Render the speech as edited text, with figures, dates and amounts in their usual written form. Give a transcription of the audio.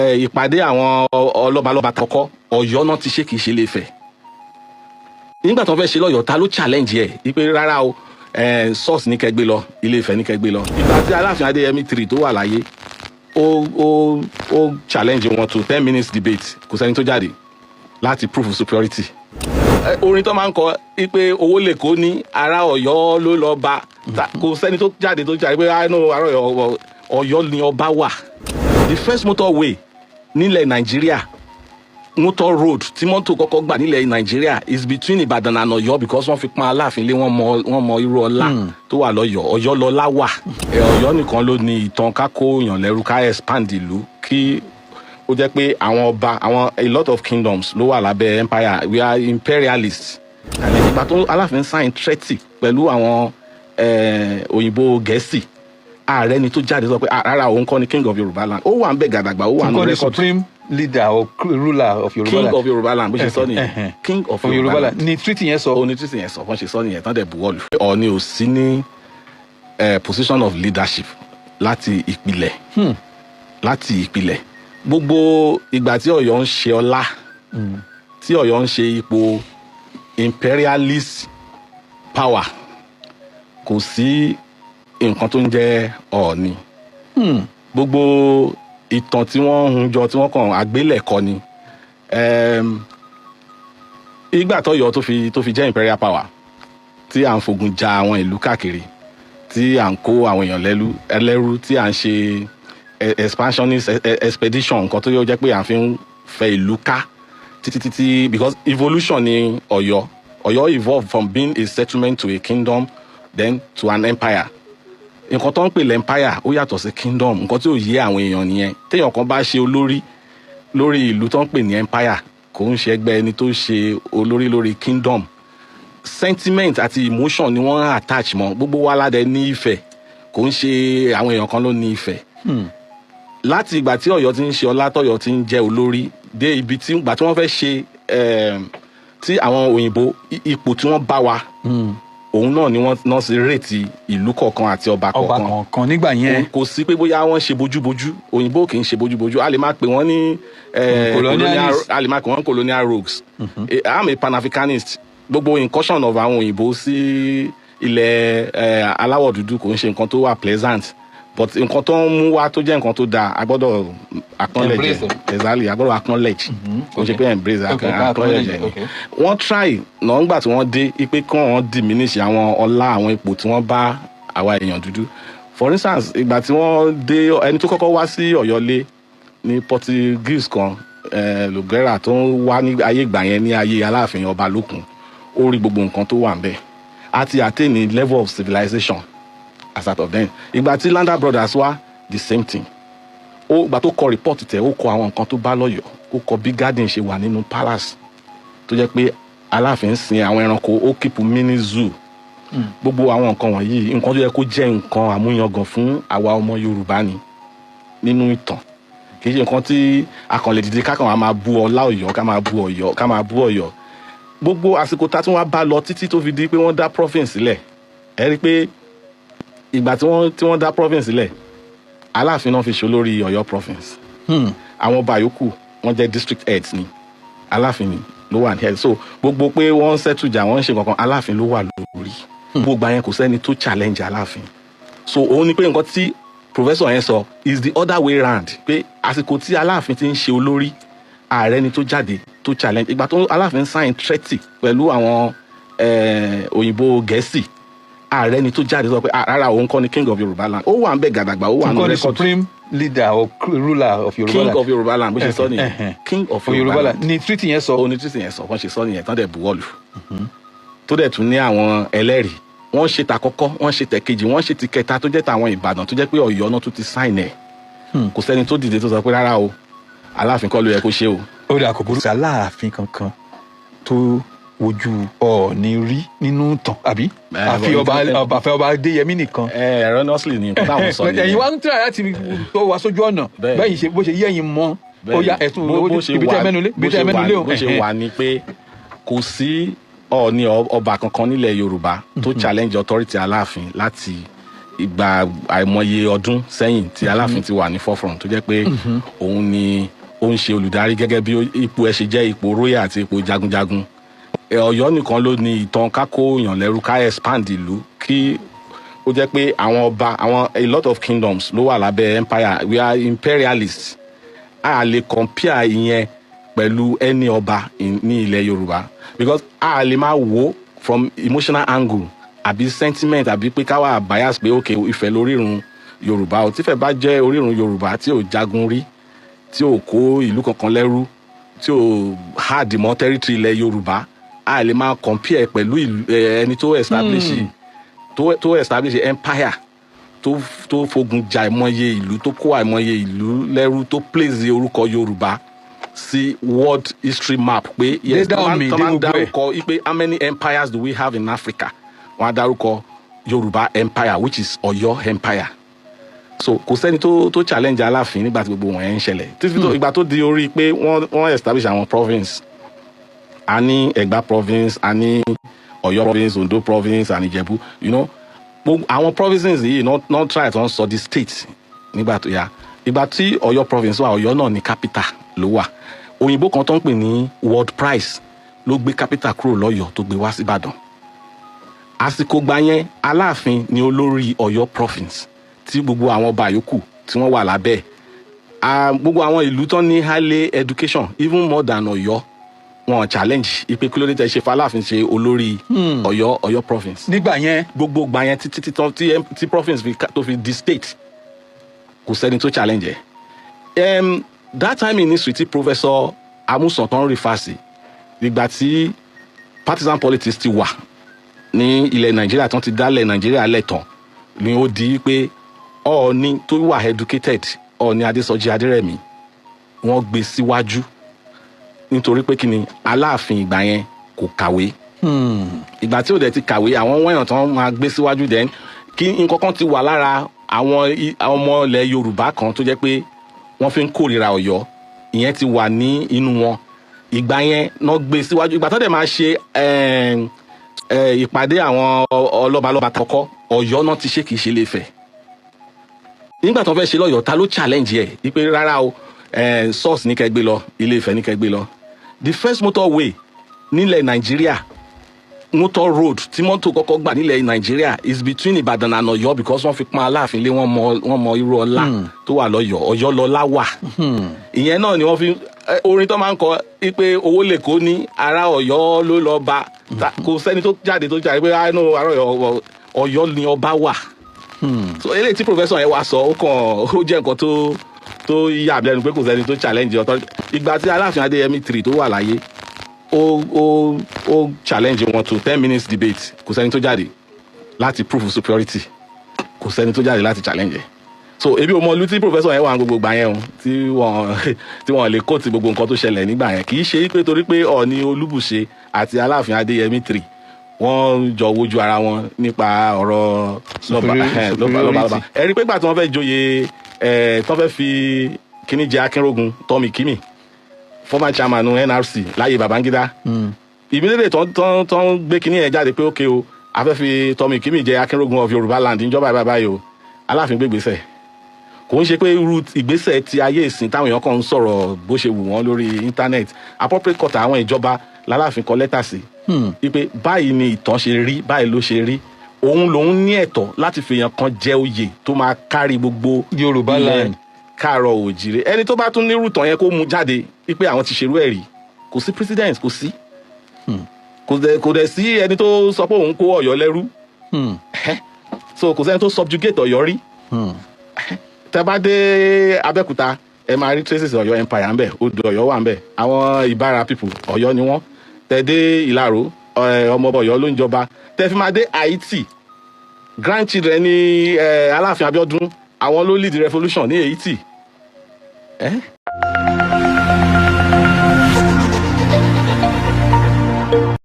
Ìpàdé àwọn ọlọ́balọ́ba kọ́kọ́, Ọ̀yọ́ náà ti ṣe, kì í ṣe Ilé-Ifẹ̀. Nígbà tó fẹ́ ṣe lọ́yọ̀ọ́, ta ló challenge ẹ̀ wípé rárá o, source ní kẹ́ gbé lọ, Ilé-Ifẹ̀ ní kẹ́ gbé lọ? Ìgbà tí Aláàfin Adéyẹmí three tó wà láyé, ó challenge wọn to 10 minutes debate, kò sẹ́ni tó jáde láti prove superiority. Orin tó máa ń kọ pé owó lè kó ní ará Ọ̀yọ́ ló lọ bá, kò sẹ́ni tó jáde pé, "Ah, no, ará Ọ̀yọ́, Ọ̀yọ́ ni ọba wà." The first motorway nílẹ̀ Nàìjíríà, motor road tí mọ́tò kọ́kọ́ gbà nílẹ̀ Nàìjíríà is between Ìbàdàn and Ọ̀yọ́, because wọ́n fi pọ́n Aláàfin lé. Wọ́n mọ irú ọlá tó wà lọ́yọ̀ọ́. Ọ̀yọ́ lọ́lá wà. Ọ̀yọ́ nìkan ló ní ìtàn ká kó èèyàn lẹ́rú, ká expand ìlú, kí ó jẹ́ pé àwọn ọba, àwọn a lot of kingdoms ló wà lábẹ́ empire. We are imperialists. And ìgbà tó Aláàfin sign treaty pẹ̀lú àwọn òyìnbó Gẹ̀ẹ́sì, ààrẹ ni tó jáde sọ pé, "Ah, rárá, òun kọ́ ni king of Yorùbá land." Ó wà ń bẹ̀ gàdàgbà, ó wà Nǹkan ní ni record. Supreme leader or ruler of Yorùbá King land. of Yorùbá land, bó ṣe sọ nìyẹn, king of of Yorùbá Yorùbá land. land ni treaty yẹn sọ. Òun ni treaty yẹn sọ. Wọ́n ṣe sọ nìyẹn tán dẹ̀ buwọ́lù. Ọọ̀ni ò sí ní position of leadership láti ìpìlẹ̀. Láti ìpìlẹ̀, gbogbo ìgbà tí Ọ̀yọ́ ń ṣe ọlá, tí Ọ̀yọ́ ń ṣe ipò imperialist power, kò sí nǹkan tó ń jẹ́ Ọọ̀ni. Gbogbo ìtàn tí wọ́n ń hun jọ, tí wọ́n kàn àgbélẹ̀kọ ni. Ìgbà tọ́yọ́ tó fi jẹ́ imperial power, tí à ń fogun ja àwọn ìlú káàkiri, tí à ń kó àwọn èèyàn ẹlẹ́rú, tí à ń ṣe expansionist expedition, nǹkan tó yọ jẹ́ pé à ń fi ń fẹ ìlú ká títí títí, because evolution ni Ọ̀yọ́. Ọ̀yọ́ evolved from being a settlement to a kingdom, then to an empire. Nǹkan tó ń pè l'empire, ó yàtọ̀ sí kingdom. Nǹkan tí ò yé àwọn èèyàn nìyẹn. Téèyàn kan bá ṣe olórí lórí ìlú tó ń pè ní empire, kò ń ṣe ẹgbẹ́ ẹni tó ṣe olórí lórí kingdom. Sentiment àti emotion ni wọ́n attach mọ́. Gbogbo wa ládẹ ní Ifẹ̀, kò ń ṣe àwọn èèyàn kan ló ní Ifẹ̀. Láti ìgbà tí Ọ̀yọ́ ti ń ṣe ọlá, tọ́yọ́ ti ń jẹ́ olórí dé ibi tí ìgbà tí wọ́n fẹ́ ṣe tí àwọn òyìnbó, ipò tí wọ́n bá wa, òun náà ni wọ́n náà sì rate ìlú kọ̀ọ̀kan àti ọba ọba kọ̀ọ̀kan. Kọ̀ọ̀kan nígbà yẹn. Kò sí pé bóyá wọ́n ṣe bójúbójú. Òyìnbó kì í ṣe bójúbójú. A lè máa pè wọ́n ní Colonialist. A lè máa pè wọ́n colonial rogues. I'm a pan-Africanist. Gbogbo incursion of àwọn òyìnbó sí ilẹ̀ aláwọ̀ dúdú kò ń ṣe nǹkan tó wà pleasant, but nǹkan tó ń mú wá tó jẹ́ nǹkan tó dáa, a gbọ́dọ̀ acknowledge. Embrace. Ẹ̀ exactly, a gbọ́dọ̀ acknowledge. Kò ń ṣe pé embrace, acknowledge ẹ̀ ni. Wọ́n try náà ńgbà tí wọ́n dé ipe kí wọ́n diminish àwọn ọlá, àwọn ipò tí wọ́n bá àwa èèyàn dúdú. For instance, ìgbà tí wọ́n dé, ẹni tó kọ́kọ́ wá sí Ọ̀yọ́lé ní Portuguese kan, Lugera, tó ń wá ní ayé ìgbà yẹn, ní ayé Aláàfin ọba Lókun. Ó rí gbogbo nǹkan tó wà ń bẹ̀ àti attain a level of civilization as at of then. Ìgbà tí Lander Brothers wá, the same thing. Ó ìgbà tó kọ report tẹ̀, ó kọ àwọn nǹkan tó bá lọ́yọ̀ọ́, ó kọ bí garden ṣe wà nínú palace, tó jẹ́ pé Aláàfin ń sin àwọn ẹranko, ó keep mini zoo. Gbogbo àwọn nǹkan wọ̀nyí, nǹkan tó yẹ kó jẹ́ nǹkan àmúyangàn fún àwa ọmọ Yorùbá ni nínú ìtàn. Kì í ṣe nǹkan tí a kàn lè dìde ká kàn wá máa bú ọlá Ọ̀yọ́, ká máa bú Ọ̀yọ́, ká máa bú Ọ̀yọ́. Gbogbo àsìkò tá tí wọ́n bá lọ títí tó fi di pé wọ́n dá province sílẹ̀, ẹ rí i pé ìgbà tí wọ́n dá province sílẹ̀, Aláàfin náà fi ṣe olórí Ọ̀yọ́ province. Àwọn ọba yòókù, wọ́n jẹ́ district heads ni. Aláàfin ni ló wà ní head. So gbogbo pé wọ́n ń settle jà, wọ́n ń ṣe kankan, Aláàfin ló wà lórí gbogbo àyẹn. Kò sẹ́ni tó challenge Aláàfin. So òun ni pé nǹkan tí professor yẹn sọ is the other way round, pé àsìkò tí Aláàfin ti ń ṣe olórí, ààrẹ ni tó jáde tó challenge. Ìgbà tó Aláàfin sign treaty pẹ̀lú àwọn òyìnbó Gẹ̀ẹ́sì, ààrẹ ni tó jáde sọ pé, "Ah, rárá, òun kọ́ ni king of Yorùbá land." Ó wà ń bẹ̀ gàdàgbà, ó wà Nǹkan ní ni record. Supreme leader or ruler of Yorùbá King land. of Yorùbá land, bó ṣe sọ nìyẹn, king of of Yorùbá Yorùbá land land ni treaty yẹn sọ. Òun ni treaty yẹn sọ. Wọ́n ṣe sọ nìyẹn tán dẹ̀ buwọ́lù, tó dẹ̀ tún ní àwọn ẹlẹ́rìí. Wọ́n ṣe tàkọ́kọ́, wọ́n ṣe tẹ̀kejì, wọ́n ṣe ti kẹta tó jẹ́ tàwọn Ìbàdàn, tó jẹ́ pé Ọ̀yọ́ náà tún ti sign ẹ̀. Kò sẹ́ni tó dìde tó sọ pé rárá o, Aláàfin kọ́ ló yẹ kó ṣe o. Ó dà, kò burú. Aláàfin kankan tó wojú Ọọ̀ni rí nínú ìtàn, àbí? Àfi ọba, àfi ọba Adéyẹmí nìkan. Ẹ erroneously ni nǹkan táwọn sọ nìyẹn. Ẹ̀yin wá ń tẹ̀lé láti tó wá sójú ọ̀nà. Bẹ́yìn ṣe bó ṣe yé ẹ̀yin mọ́. Ó yá, ẹ̀tún Bó ṣe ibi tẹ́ wà mẹ́nu lé, bó ibi tẹ́ ṣe mẹ́nu wà lé o. Bó ṣe wà ni pé kò sí Ọọ̀ni, ọba kankan nílẹ̀ Yorùbá tó challenge authority Aláàfin láti Ìgbà àìmọye ọdún sẹ́yìn tí Aláàfin ti wà ní forefront, tó jẹ́ pé òun ni ó ń ṣe olùdarí gẹ́gẹ́ bí ipò ẹ̀ ṣe jẹ́ ipò royal àti ipò jagunjagun. Ọ̀yọ́ nìkan ló ní ìtàn ká kó èèyàn lẹ́rú, ká expand ìlú, kí ó jẹ́ pé àwọn ọba, àwọn a lot of kingdoms ló wà lábẹ́ empire. We are imperialists. A lè compare ìyẹn pẹ̀lú ẹni ọba ní ilẹ̀ Yorùbá, because a lè máa wò from emotional angle àbí sentiment àbí pé káwa bias pé, ok, Ifẹ̀ lórírun Yorùbá o. Tífẹ̀ bá jẹ́ orírun Yorùbá, tí ò jagun rí, tí ò kó ìlú kankan lẹ́rú, tí ò hard mọ́ territory ilẹ̀ Yorùbá, a lè máa compare pẹ̀lú ẹni tó establish empire, tó fogun ja àìmọye ìlú, tó kó àìmọye ìlú lẹ́rú, tó place orúkọ Yorùbá sí world history map pé yes, Dé Dahomey, tó dé máa ń gbogbo ẹ̀. dárúkọ pé how many empires do we have in Africa, wọ́n á dárúkọ Yorùbá empire, which is Ọ̀yọ́ empire. So kò sẹ́ni tó challenge Aláàfin nígbà tí gbogbo wọn yẹn ń ṣẹlẹ̀ títí tó ìgbà tó di orí pé wọ́n establish àwọn province. A ní Ẹ̀gbá province, a ní Ọ̀yọ́ province, Ondo province and Ìjẹ̀bú. Gbogbo àwọn provinces yìí not try to sọ di state nígbà tó yá. Ìgbà tí Ọ̀yọ́ province wà, Ọ̀yọ́ náà ní capital ló wà. Òyìnbó kan tó ń pè ní World Price ló gbé capital kúrò lọ́yọ̀ọ́, tó gbé wá síbàdàn. Àsìkò gba yẹn, Aláàfin ni olórí Ọ̀yọ́ province, tí gbogbo àwọn ọba yòókù tí wọ́n wà lábẹ́ ẹ̀. Gbogbo àwọn ìlú tán ní highly education, even more than Ọ̀yọ́, wọn challenge ipe kí ló dé tẹ́ ṣe fAláàfin ṣe olórí Ọ̀yọ́ province. Nígbà yẹn. Gbogbo gbà yẹn títí tí tí province tó fi di state, kò sẹ́ni tó challenge ẹ̀. That time in history tí Professor Amusan tó ń refer sí, ìgbà tí partisan politics ti wà ní ilẹ̀ Nàìjíríà, tán ti dálẹ̀ Nàìjíríà lẹ́tàn, ni ó di pé Ọọ̀ni tó wà educated, Ọọ̀ni Adésọjí Adérẹ̀mí, wọ́n gbé síwájú nítorí pé kí ni? Aláàfin ìgbà yẹn kò kàwé. Ìgbà tí ò dẹ̀ ti kàwé, àwọn wọ̀nyàn tán máa gbé síwájú. Then kí nǹkan kan ti wà lára àwọn ọmọ ilẹ̀ Yorùbá kan tó jẹ́ pé wọ́n fi ń kórìíra Ọ̀yọ́, ìyẹn ti wà ní inú wọn. Ìgbà yẹn náà gbé síwájú. Ìgbà tó dẹ̀ máa ṣe ìpàdé àwọn ọlọ́balọ́ba kọ́kọ́, Ọ̀yọ́ náà ti ṣe, kì í ṣe Ilé-Ifẹ̀. Nígbà tó fẹ́ ṣe lọ́yọ̀ọ́, ta ló challenge ẹ̀ wípé rárá o, source ní kẹ́ gbé lọ, Ilé-Ifẹ̀ ní kẹ́ gbé lọ? The first motorway nílẹ̀ Nàìjíríà, motor road tí mọ́tò kọ́kọ́ gbà nílẹ̀ Nàìjíríà is between Ìbàdàn and Ọ̀yọ́, because wọ́n fi pọ́n Aláàfin lé. Wọ́n mọ irú ọlá tó wà lọ́yọ̀ọ́. Ọ̀yọ́ lọ́lá wà. Ìyẹn náà ni wọ́n fi orin tó máa ń kọ pé owó lè kó ní ará Ọ̀yọ́ ló lọ bá. Kò sẹ́ni tó jáde pé, ah no, ará Ọ̀yọ́, Ọ̀yọ́ ni ọba wà. So eléyìí tí professor yẹn wá sọ, ó kàn ó jẹ́ nǹkan tó yà mí lẹ́nu pé kò sẹ́ni tó challenge authority. Ìgbà tí Aláàfin Adéyẹmí three tó wà láyé, ó challenge wọn to 10 minutes debate. Kò sẹ́ni tó jáde láti prove superiority, kò sẹ́ni tó jáde láti challenge ẹ̀. So ebi ò mọ ìlú tí professor yẹn wà ní gbogbo ìgbà yẹn o, tí wọ́n lè kóòtù gbogbo nǹkan tó ṣẹlẹ̀ nígbà yẹn. Kì í ṣe pé torí pé Ọọ̀ni Olúbùṣe àti Aláàfin Adéyẹmí three wọ́n jọ wojú ara wọn nípa ọ̀rọ̀ lọ́ba lọ́ba lọ́ba. Ẹ rí i pé gbà tí wọ́n fẹ́ joyè ẹ̀, tí wọ́n fẹ́ fi kíní jẹ Akínrógun, Tommy Kimi, former chairman NRC láyé Babangida, immediately tó ń gbé kíní yẹn jáde pé ok o, a fẹ́ fi Tommy Kimi jẹ Akínrógun of Yorùbá land níjọba báyìí báyìí o, Aláàfin gbé ìgbésẹ̀. Kò ń ṣe pé irú ìgbésẹ̀ ti ayé ìsìn táwọn èèyàn kan ń sọ̀rọ̀ bó ṣe wù wọ́n lórí internet. Appropriate quarter, àwọn ìjọba lAláàfin kọ lẹ́tà sí wípé báyìí ni ìtàn ṣe rí, báyìí ló ṣe rí, òun lòun ní ẹ̀tọ́ láti fèèyàn kan jẹ oyè tó máa kárí gbogbo Yorùbá ilẹ̀ land. káàárọ̀ òjìrè. Ẹni tó bá tún nírú tàn yẹn, kó mú jáde wípé àwọn ti ṣerú ẹ̀ rí. Kò sí president, kò sí, kò dẹ̀ sí ẹni tó sọ pé òun kó Ọ̀yọ́ lẹ́rú. So kò sẹ́ni tó subjugate Ọ̀yọ́ rí. Tẹ́ bá dé Abẹ́òkúta, ẹ máa rí traces Ọ̀yọ́ empire ńbẹ̀, odò Ọ̀yọ́ wà ńbẹ̀, àwọn Ìbára people, Ọ̀yọ́ ni wọ́n. Tẹ́ dé Ìlaró, ọmọọba Ọ̀yọ́ ló ń jọba. Tẹ́ fi máa dé Haiti, grandchildren ní Aláàfin Abíọ́dún, àwọn ló lead the revolution ní Haiti. Eh?